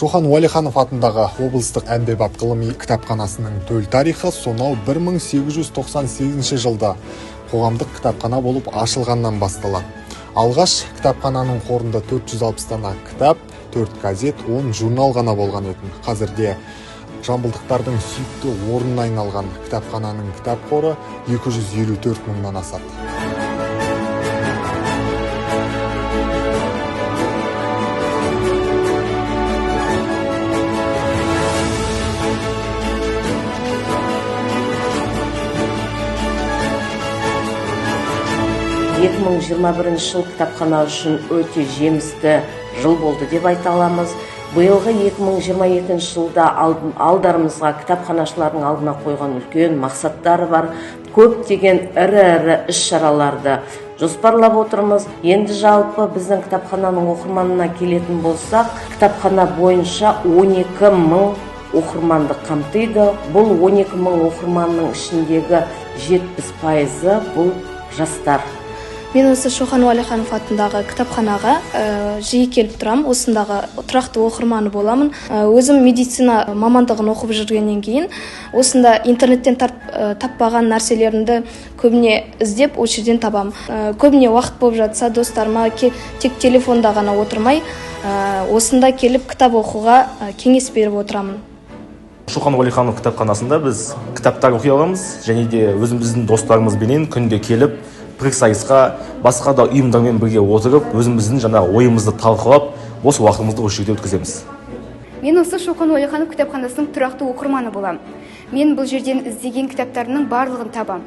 Шоқан Уәлиханов атындағы облыстық әмбебап ғылыми кітапханасының төл тарихы сонау 1898 жылда қоғамдық кітапхана болып ашылғаннан басталады. Алғаш кітапхананың қорында 460 дана кітап, 4 газет, 10 журнал ғана болған етін. Қазірде жамбылдықтардың сүйікті орнына айналған кітапхананың кітап қоры 254 мыңнан асады. 2021 жыл кітапхана үшін өте жемісті жыл болды деп айта аламыз. Биылғы 2022 жылда алдарымызға кітапханашылардың алдына қойған үлкен мақсаттары бар. Көптеген ірі-ірі іс-шараларды жоспарлап отырмыз. Енді жалпы біздің кітапхананың оқырманына келетін болсақ, кітапхана бойынша 12 мың оқырманды қамтиды. Бұл 12 мың оқырманның ішіндегі 70%-ы бұл жастар. Мен осы Шоқан Уәлиханов атындағы кітапханаға жиі келіп тұрам, осындағы тұрақты оқырманы боламын. Өзім медицина мамандығын оқып жүргеннен кейін осында интернеттен таппаған нәрселерімді көбіне іздеп осы жерден табам. Көбіне уақыт болып жатса достарыма тек телефонда ғана отырмай, осында келіп кітап оқуға кеңес беріп отырамын. Шоқан Уәлиханов кітапханасында біз кітаптар оқи аламыз және де өзіміздің достарымызбенен күнде келіп пікірсайысқа басқа да ұйымдармен бірге отырып өзіміздің жаңағы ойымызды талқылап бос уақытымызды осы жерде өткіземіз. Мен осы Шоқан Уәлиханов кітапханасының тұрақты оқырманы боламын. Мен бұл жерден іздеген кітаптарымның барлығын табам.